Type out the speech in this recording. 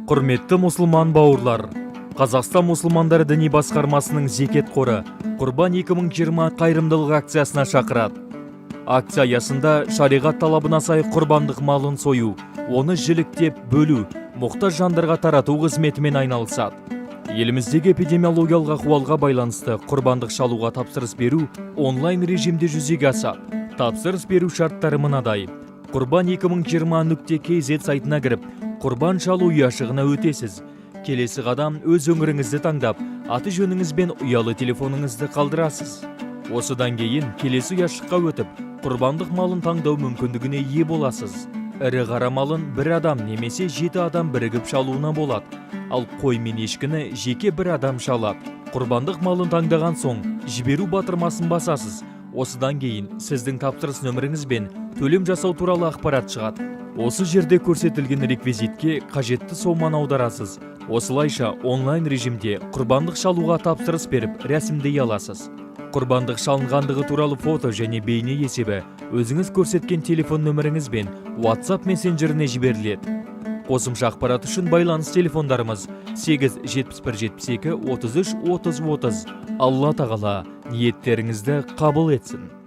Құрметті мұсылман бауырлар! Қазақстан мұсылмандары діни басқармасының Зекет қоры Құрбан 2020 қайырымдылық акциясына шақырады. Акция аясында шариғат талабына сай құрбандық малын сою, оны жіліктеп бөлу, мұқтаж жандарға тарату қызметімен айналысады. Еліміздегі эпидемиологиялық ахуалға байланысты құрбандық шалуға тапсырыс беру онлайн режимде жүзеге асады. Тапсырыс беру шарттары мынадай: құрбан2020.kz сайтына кіріп, құрбан шалу ұяшығына өтесіз. Келесі қадам: өз өңіріңізді таңдап, аты жөніңіз бен ұялы телефоныңызды қалдырасыз. Осыдан кейін келесі ұяшыққа өтіп, құрбандық малын таңдау мүмкіндігіне ие боласыз. Ірі қара малын бір адам немесе жеті адам бірігіп шалуына болады, ал қой мен ешкіні жеке бір адам шалады. Құрбандық малын таңдаған соң, жіберу батырмасын басасыз. Осыдан кейін сіздің тапсырыс нөміріңіз бен төлем жасау туралы ақпарат шығады. Осы жерде көрсетілген реквизитке қажетті соманы аударасыз. Осылайша онлайн режимде құрбандық шалуға тапсырыс беріп, рәсімдей аласыз. Құрбандық шалынғандығы туралы фото және бейне есебі өзіңіз көрсеткен телефон нөміріңіз бен WhatsApp мессенджеріне жіберіледі. Қосымша ақпарат үшін байланыс телефондарымыз: 8 71 72 33 30 30. Алла Тағала ниеттеріңізді қабыл етсін!